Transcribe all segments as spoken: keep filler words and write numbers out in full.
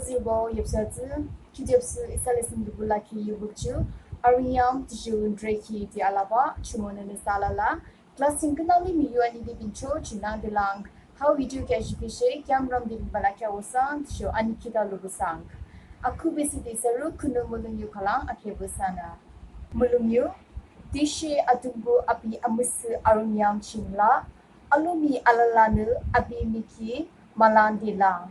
Zirbo yapsa tsü, Q D F C isa lesson dubu lakhi yubuk ju, arüngyam tüsho wüntrekhi de alaba, jumonü nüsa alala. Class ching künangde miyu anide bincho, junangde lang, ha video kheak jihkhi she, kheamramde binbah la kheahwü sang, tüsho anikhita lupü sang. Akhuhbe thsüde isa rukhühnü mulong yu khülang akheahpü sanü. Mulong yu, tüshe Atungpuh api amüsüh arüngyam ching la, alomi alalanü api miki mülanti lang.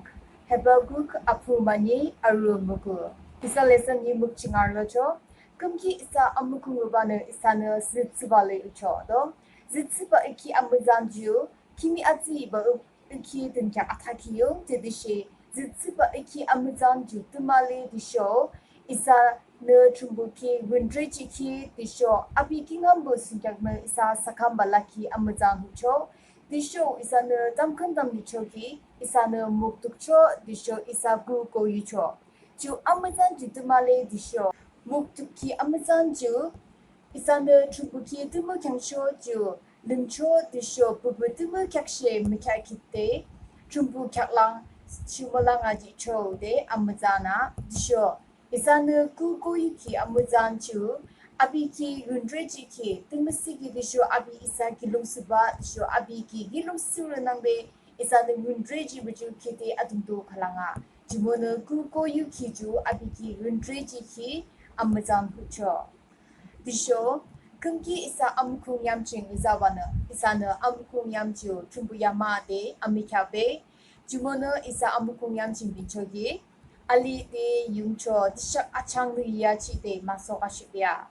Habakuk aphu mani aru muku. Isa lesson yumuk ching arüchoh. Küyimki isa amukhungrübanü isanü zitsüba le icho do. Zitsüba iki amütsan ju, kimi atsüba iki dünkheak athakhi yung, tütüshe zitsüba iki amütsan ju tümü le tüsho, isanü Thrünpuh ki wüntre jihkhi tüsho api kingaünpü thsungkheaknü isa sakamba lakhi amütsan hucho. Tüsho isanü tamkhüntamnüchoki, isanü muktukcho, tüsho isa kuko yucho. Ju amütsan ju tümü le tüsho, muktuk ki amütsan ju, isanü Thrünpuh ki tümü kheangcho ju, lümcho tüsho püpü tümü kheak she mükheahkhi de, Thrünpuh kheak lang, shimülang ajihcho de amütsan a, tüsho isanü kuko yuki amütsan ju, api ki wüntre jihkhi, tümü thsükhi tüsho api isa kiulongthsüba, tüsho api ki kiulongthsürü nangde, isanü wüntre jihpü ju khide adungto khülang a. Jumonü kuko yuki ju api ki wüntre jihkhi amütsan hucho. Tüsho, küyimki isa amukhung yam ching izabanü, isanü amukhung yam ju Thrünpuh yam a de amükheahbe. Jumonü isa amukhung yam ching binchoki, alide yungcho, tüsho achangnü yachide müsokashihbe a.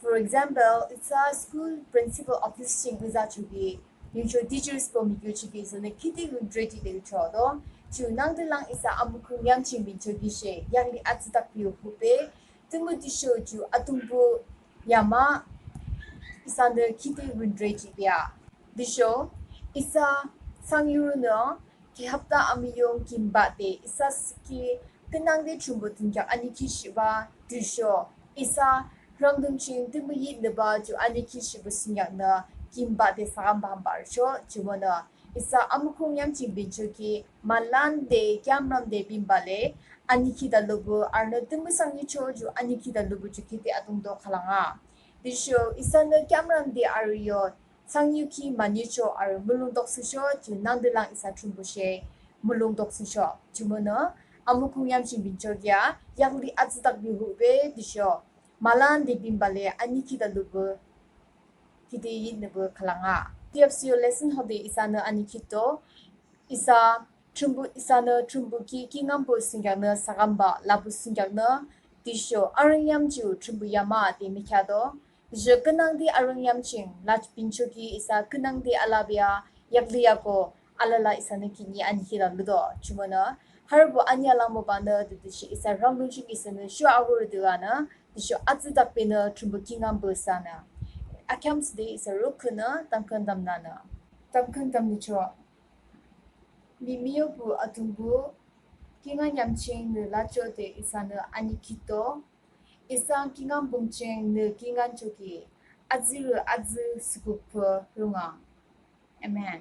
For example, isa school principal office ching izachoki, yungcho teachers bo miki choki isanü khide wüntre jihde cho do. Junangde lang isa amukhung yam ching binchoki she, yakli atsüdak biu huhbe, tümü tüsho ju Atungpuh yam a, isanü khide wüntre jihbe a. Tüsho, isa thsangyurünü, ki hapta amiyung kimbah de, isa thsükhi künangde Thrünpuh dünkheak anikhishihbah, tüsho, isa rangdung ching tümü yinübah ju anikhishihpü thsungkheaknü, kimbah de sakambah hambah arüchoh, jumonü, isa amukhung yam ching binchoki, mülande, kheamramde binbah le, anikhita lupü, arünü tümü thsangyucho ju anikhita lupü ju khide adungto khülang a. Tüsho, isanü kheamramde arü yo, thsangyukhi münyucho arü mulong toksüsho, junangde lang isa Thrünpuh she, mulong toksüsho. Jumonü, amukhung yam ching binchoki a, yakli atsüdak biu huhbe, tüsho, mülande binbah le, anikhita lupü, khide yinüpü khülang a. Tüsho lesson hode isanü anikhito, isa Thrünpuh isanü Thrünpuh ki kingaünpü thsungkheaknü sakambah lapü thsungkheaknü, tüsho arüngyam ju Thrünpuh yam a de mükheahdo. Tüsho künangde arüngyam ching la binchoki isa künangde alabea, yakli ako, alala isanü khihni anikhita ludo. Jumonü, harbo ani alang mübanü, tütüshe isa rangdung ching isanü shu ahorü de lanü, tüsho atsüdakbenü Thrünpuh kingaünpü thsanü. Akheam thsüde isa rukhühnü tamkhüntamnüanü. Tamkhüntamnüchoh. Mihmihpü Atungpuh, kingaün yam ching nü lachoh de isanü anikhito. Isa kingaünpung ching nü kingaünchoki, azürü azü sukukpü rungang. Amen.